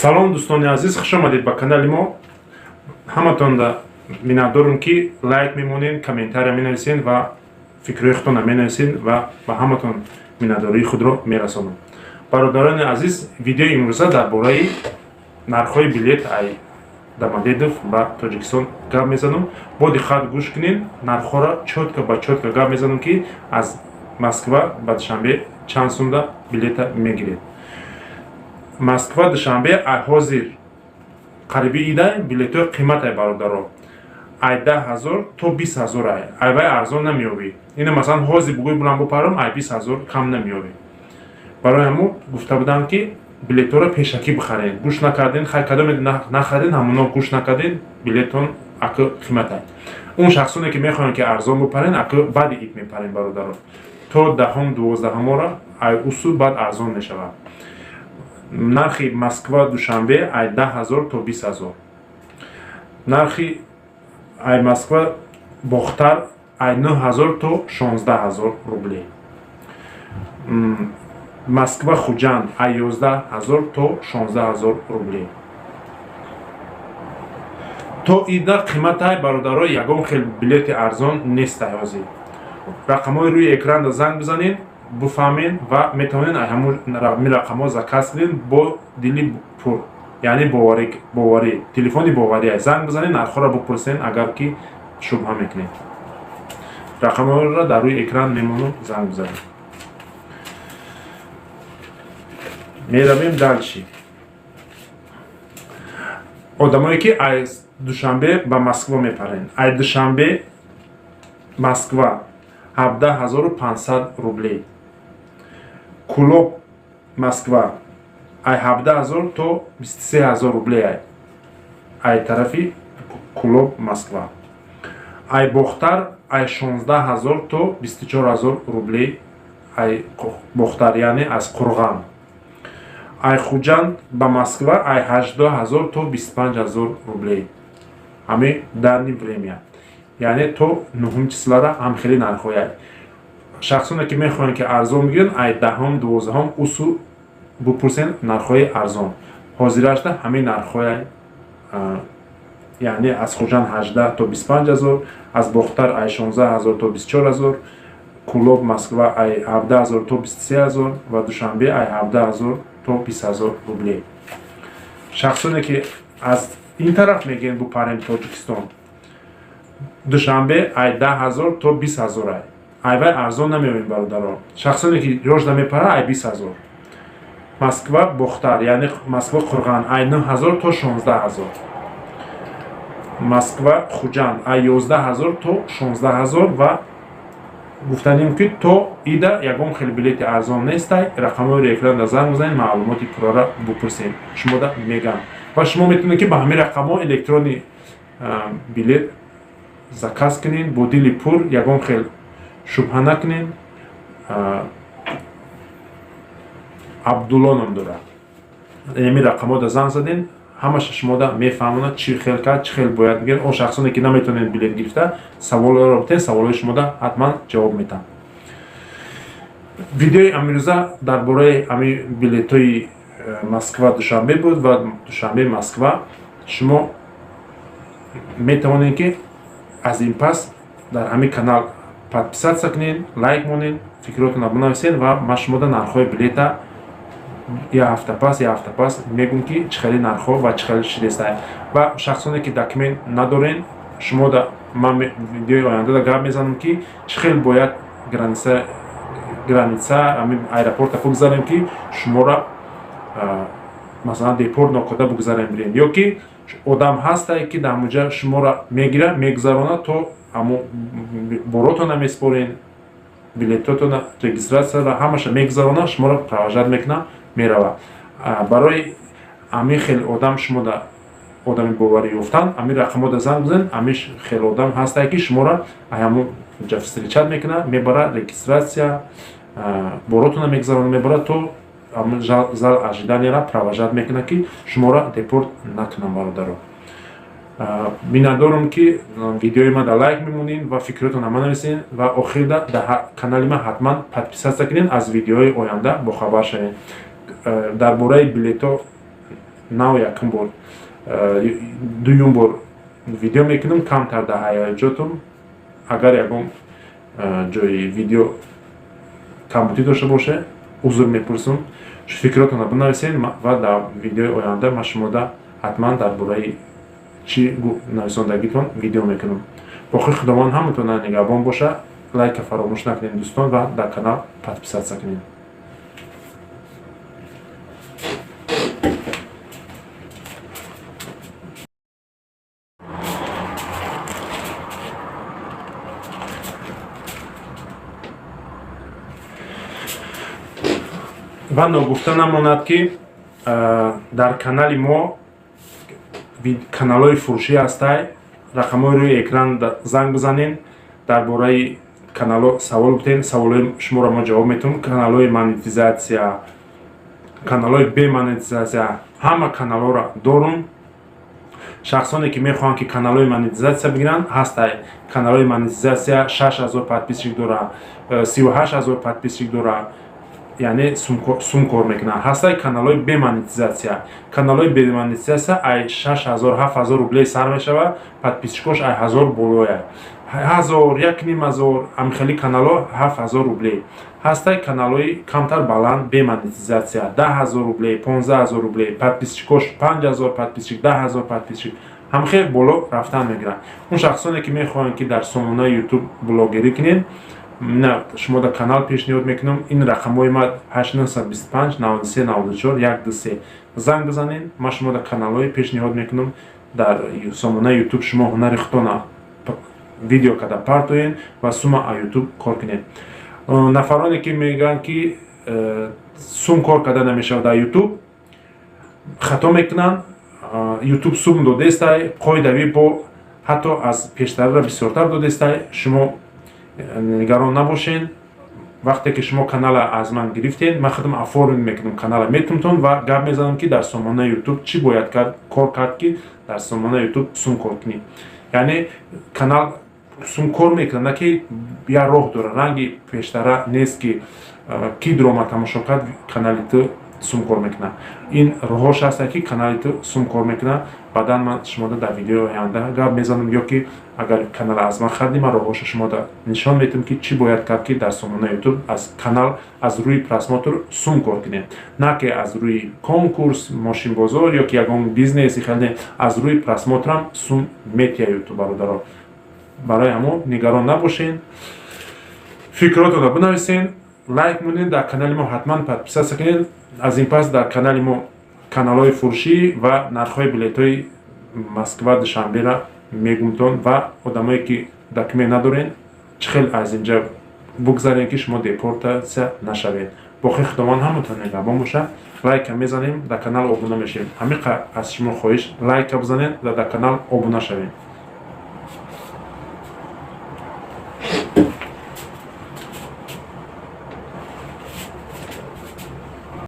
Салом, дӯстони азиз, хуш омадед ба канали мо. Ҳаматонда миннатдорум, ки лайк мемонед, комментария менависед ва фикрҳои худтонро менависед ва ба ҳаматон миннатдории худро мерасонам. Бародарони азиз, видеои имрӯза дар бораи нархҳои билет ай Домодедово ба Тоҷикистон гап мезанам. Бо диққат гӯш кунед, нархҳоро чётко ба чётко гап мезанам, ки аз Москва ба Душанбе чанд сумда билета мегиред. Москва Душанбе ҳозир қариби идай билетҳои қиматай, бародаро, ай 10 000 то 20 000 ай, айвай арзон намеёбӣ. Ина, масалан, ҳозир бугӯй булам бупарам, ай 20 000 кам намеёбӣ. Барои ҳамун гуфта будам, ки билетҳоро пешакӣ бихаред. Гӯш накарден, хай, кадоме нахаред, ҳамуно гӯш накарден, билетон акы қиматай. Он шахсоне, ки мехоҳанд, ки арзон бупарен, акы баъди ид мепарен, бародаро, то 10-ум, 12-умора, ай усул баъд арзон мешавад. Нархи Москва Душанбе ай 10 000 то 20 000. Нархи ай Москва Бохтар ай 9000 то 16 000 рублей. Москва Хуҷанд ай 11 000 то 16 000 рублей. То ида қиматай, бародаро, ягон хел билети арзон нестай ҳозир. Рақамҳои рӯи экранда занг бизанед, буфаҳмед ва метавонед ҳамин рақамҳо заказ кунед бо дили пур, яъне боварӣ, телефони боварӣ. Занг бизанед, нархҳоро бупурсед, агар ки шубҳа мекунед. Рақамҳоро дар рӯи экран мемонам, занг бизанед. Меравем дальше. Одамое, ки аз Душанбе ба Москва мепаранд, ай Душанбе Москва 17 500 рублей. Кулоб Москва ай 17 000 то 23 000 рублей, ай тарафи Кулоб Москва. Ай Бохтар ай 16 000 то 24 000 рублей, ай Бохтар, яъне аз Қурған. Ай Хуҷанд ба Москва ай 18 000 то 25 000 рублей. Ҳамин данный время, яъне то нуҳум числара ҳам хеле нархҳояй. Шахсоне, ки мехоҳанд, ки арзон бигиранд, ай 10-ум, 12-ум усул бупурсен нархҳои арзон. Ҳозирашда ҳамин нархҳояй, яъне аз Хуҷанд 18 то 25 000, аз Бохтар ай 16 000 то 24 000, Кулоб Москва ай 17 000 то 23 000 ва Душанбе ай 17 000 то 20 000 рублей. Шахсоне, ки аз ин тараф мегӯянд бупарем Тоҷикистон, Душанбе ай 10 000 то 20 000, ай айвай арзон намеёбем, бародаро. Шахсоне, ки ёш намепара, ай 20 000. Москва Бохтар, яъне Москва Қурған, ай 9000 то 16 000. Москва Хуҷанд ай 11 000 то 16 000. Ва гуфтанем, ки то ида ягон хел билети арзон нестай. Рақамҳои экранда занг бизанед, маълумоти пуррара бупурсед, шумода мегам. Ва шумо метавонед, ки ба ҳамин рақамҳо электронный билет заказ кунед бо дили пур, ягон хел шубҳа накунед. Абдулло ном дорад. Ҳамин рақамҳода занг задем, ҳамаша шумода мефаҳмонад, чӣ хел кард, чӣ хел бояд бигиред. Он шахсоне, ки наметавонед билет гирифта, саволҳоро битен, саволҳои шумода ҳатман ҷавоб метаҳам. Видеои амирӯза дар бораи ҳамин билетҳои Москва Душанбе буд ва Душанбе Москва. Шумо метавонед, ки аз ин пас дар ҳамин канал подписаться кунед, лайк монед, фикротонро бинависед ва ман шумода нархҳои билета як ҳафта пас, як ҳафта пас мегӯм, ки чӣ хели нархҳо ва чӣ хели шидеста. Ва шахсоне, ки документ надорен, шумода ман видеои ояндада гап мезанам, ки чӣ хел бояд граница, ҳамин аэропорта бигзарем, ки шуморо, масалан, депорт нокарда бигзарем, бирем, ё ки одам ҳастае, ки дар ҳамонҷа шуморо мегира, мегузаронад, то ҳамо боротона меспорен, билетотона, регистрацияро ҳамаша мегузаронад, шуморо провожать мекунад, меравад. Барои ҳамин хел одам, шумода одами боварӣ ёфтан, ҳамин рақамҳода занг бизанед. Ҳамин хел одам ҳастае, ки шуморо ҳамон ҷа встречать мекунад, мебарад, регистрация, боротона мегузаронад, мебарад, то ҳамон зал ожиданияра провожать мекунад, ки шуморо депорт накунанд. Бародаро, миннатдорам, ки видеои ма дар лайк мемонед ва фикротонро манависед ва охирда дар канали ман ҳатман подписаться кунед, аз видеои оянда бохабар шавед. Дар бораи билетҳо Нав якум бор, дуюм бор видео мекунам, камтар дар ҳаяҷотам. Агар ягон ҷои видео камбудӣ дошта боша, узр мепурсам. Фикротонро бинависед ва дар видеои оянда ман шумода ҳатман дар бораи чӣ нависондагитон видео мекунам. Боқи Худованд ҳаматон нигаҳбон боша. Лайка фаромӯш накунед, дӯстон, ва дар канал подписаться кунед. Ва ногуфта намонад, ки дар канали мо каналҳои фурӯшӣ ҳастай. Рақамҳои рӯи экран занг бизанед, дар бораи каналҳо савол бутен, саволҳои шуморо мо ҷавоб метавонем. Каналҳои монетизатсия, каналҳои бемонетизатсия, ҳама каналҳоро дорум. Шахсоне ки мехоҳанд, ки каналҳои монетизатсия бигиранд, ҳастай каналҳои монетизатсия, 6000 подписчик дора, 38 000 подписчик дора, яъне сум кор мекунанд. Ҳастай каналҳои бемонетизатсия. Каналҳои бемонетизатсия ай 6000, 7000 рублей сар мешавад, подписчикош ай 1000 болоя, 1000, 1500, амхели каналҳо 7000 рублей. Ҳастай каналҳои камтар баланд бемонетизатсия, 10 000 рублей, 15 000 рублей, подписчикош 5000 подписчик, 10 000 подписчик, ҳамхел боло рафтан мегиранд. Он шахсоне ки мехоҳанд, ки дар сомонаи Ютуб блогерӣ кунед, на шумо дар канал пешниҳод мекунам. Ин рақамҳои ма: 8925 93 94 123. Занг бизанед, ман шумо дар каналҳое пешниҳод мекунам дар сомонаи Ютуб. Шумо ҳунари худтона видео карда партоед ва сума а Ютуб кор кунед. Нафароне ки мегӯянд, ки сум кор карда намешавад дар Ютуб, хато мекунанд. Ютуб сум додестай, қоидавӣ бо ҳатто аз пештарра бисёртар додестай. Шумо нигарон набошед. Вақте ки шумо канала аз ман гирифтед, ман худам оформить мекунам канала, метумтон ва гап мезанам, ки дар сомонаи Ютуб чӣ бояд кор кард, ки дар сомонаи Ютуб сум кор кунӣ. Яъне канал сум кор мекунад, на ки як роҳ дора, ранги пештара нест, ки ки дрома тамошо кард, канали ту сум кор мекунад. Ин роҳош ҳаста, ки канали ту сум кор мекунад. Баъдан ман шумода дар видеои оянда гап мезанам, ё ки агар канала аз ман харидӣ, ман роҳоша шумода нишон медиҳам, ки чӣ бояд кард, ки дар сомонаи Ютуб аз канал аз рӯи просмотр сум кор кунем, на ки аз рӯи конкурс, мошинбозор ё ки ягон бизнеси хеле. Аз рӯи просмотрам сум метия Ютуб, бародаро. Барои ҳамон нигарон набошед, фикротонро бинависед, лайк монед, дар канали мо ҳатман подписаться кунед. Аз ин пас дар канали мо каналҳои фурӯшӣ ва нархҳои билетҳои Москва, Душанбера мегумтон ва одамое ки документ надорен, чӣ хел аз инҷа бугзарем, ки шумо депортатсия нашавед. Боқи Худованд ҳаматон нигаҳбон боша. Лайка мезанем, дар канал обуна мешавем. Ҳамиқа аз шумо хоҳиш: лайка бизанед ва дар канал обуна шавед.